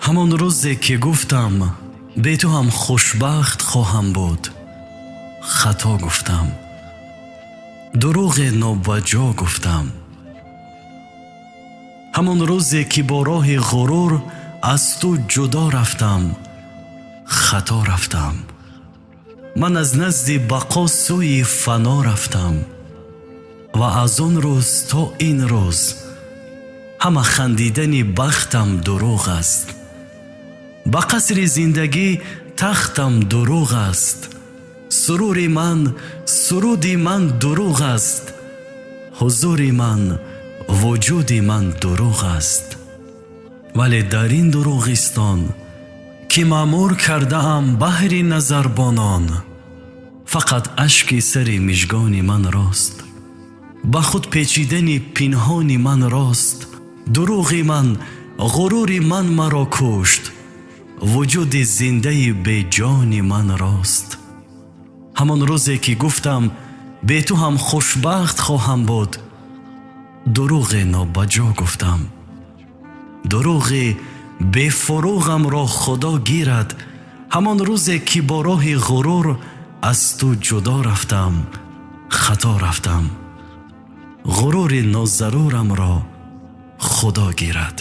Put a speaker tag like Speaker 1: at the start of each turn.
Speaker 1: Ҳамон рӯзе ки гуфтам, бе ту ҳам хушбахт хоҳам буд, хато гуфтам, дурӯғе нобаҷо гуфтам. Ҳамон рӯзе ки бо роҳи ғурур аз ту ҷудо рафтам, хато рафтам. Ман аз назди бақо сӯи фано рафтам ва аз он рӯз то ин рӯз ҳама хандидани бахтам дурӯғ аст. Ба қасри зиндагӣ тахтам дурӯғ аст, сурури ман, суруди ман дурӯғ аст, ҳузури ман, вуҷуди ман дурӯғ аст. Вале дар ин дурӯғистон, ки маъмур кардаам баҳри назарбонон, фақат ашки сари мижгони ман рост, ба худ печидани пинҳони ман рост. Дурӯғи ман, ғурури ман маро кушт, вуҷуди зиндаи беҷони ман рост. Ҳамон рӯзе ки гуфтам, бе ту ҳам хушбахт хоҳам буд, дурӯғе нобаҷо гуфтам. Дурӯғи бефурӯғамро Худо гирад. Ҳамон рӯзе ки бо роҳи ғурур аз ту ҷудо рафтам, хато рафтам. Ғурури нозарурамро Худо гирад.